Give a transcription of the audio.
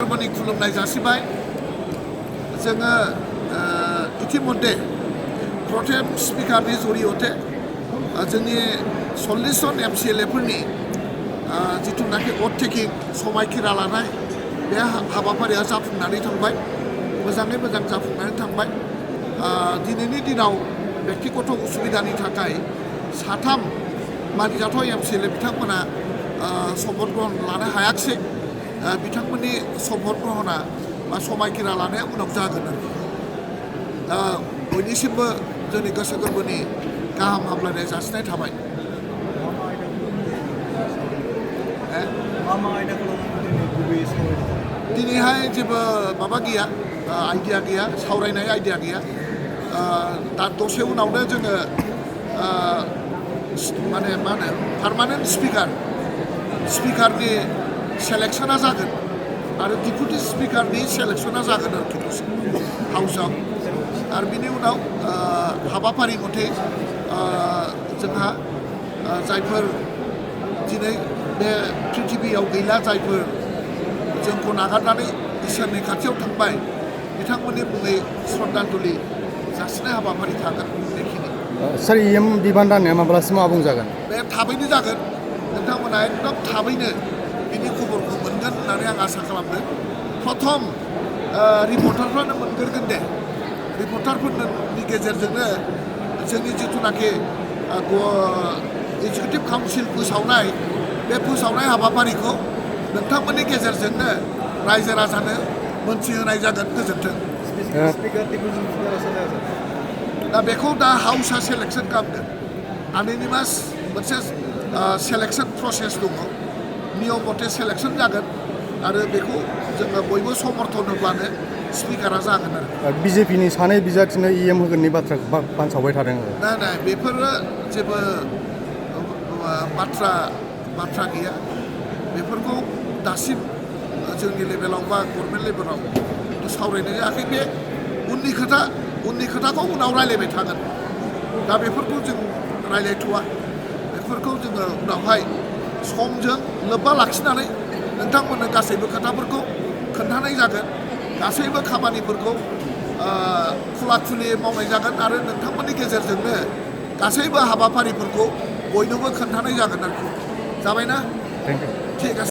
सारमोननि खुलुमनाय जासिबाय जोङो इतिमध्ये प्रथम स्पिकारनि जरियते जोंनि 40 जन MCLAफोरनि जिथुनाखि भट टेकिं समायखिरा लानाय बे हाबाफारिया जाफुंनानै थांबाय मोजाङै मोजां जाफुंनानै थांबाय दिनैनि दिनाव बेक्तिगत उसुबिदानि थाखाय साथाम मानिजाथाव MCLA बिथांमोना शपथ ग्रहण लानो हायाखिसै बिथांमोननि शपथ ग्रहणा बा समायखिरा लानाया उनाव जागोन दा बयनिसिमबो जोंनि गोसो गोरबोनि गाहाम हामलायनाय जासिनाय थाबाय दिनैहाय जेबो माबा गैया आइडिया गैया सावरायनाय आइडिया गैया दा दसे उनावनो जोङो माने मा होनो पार्मानेन्ट स्पिकारनि सेलेक्सना जागोन आरो डिपुटि स्पिकारनि सेलेक्सना जागोन आरोखि दसे हाउसआव आरो बिनि उनाव हाबाफारि मथे जोंहा जायफोर दिनै बे पृथिबियाव गैला जायफोर जोंखौ नागारनानै इसोरनि खाथियाव थांबाय बिथांमोननि मुङै श्रद्धान्जलि जासिनाय हाबाफारि थागोन बेखिनि सार EM बिबान राननाया माब्लासिम आबुं जागोन बे थाबैनो जागोन नोंथांमोना एकदम थाबैनो बिनि खबरखौ मोनगोन होननानै आं आसा खालामदों प्रथम रिपर्टारफ्रानो मोनग्रोगोन दे रिपर्टारफोरनि गेजेरजोंनो जोंनि जिथुनाखि एगजिकिउटिभ काउन्सिल फोसावनाय बे फोसावनाय हाबाफारिखौ नोंथांमोननि गेजेरजोंनो रायजो राजानो मोनथिहोनाय जागोन गोजोन्थों दा बेखौ दा हाउसआ सेलेक्सन खालामगोन आनोनिमास मोनसे सेलेक्सन प्रसेस दङ नियम मथे सेलेक्सन जागोन आरो बेखौ जोङो बयबो समर्थन होब्लानो स्पिकारा जागोन आरो BJPनि सानै बिजाथिनो EM होगोननि बाथ्रा बानसावबाय थादों ना बेफोरो जेबो बाथ्रा गैया बेफोरखौ दासिम जोंनि लेभेलाव बा गभर्नमेन्ट लेभेलाव सावरायनाय जायाखै बे उननि खोथाखौ उनाव रायलायबाय थागोन दा बेफोरखौ जों रायलायथ'वा बेफोरखौ जोङो उनावहाय समजों लोब्बा लाखिनानै नोंथांमोननो गासैबो खोथाफोरखौ खोन्थानाय जागोन गासैबो खामानिफोरखौ खुला खुलि मावनाय जागोन आरो नोंथांमोननि गेजेरजोंनो गासैबो हाबाफारिफोरखौ बयनोबो खोन्थानाय जागोन आरोखि जाबायना थेंक इउ ठीक আছে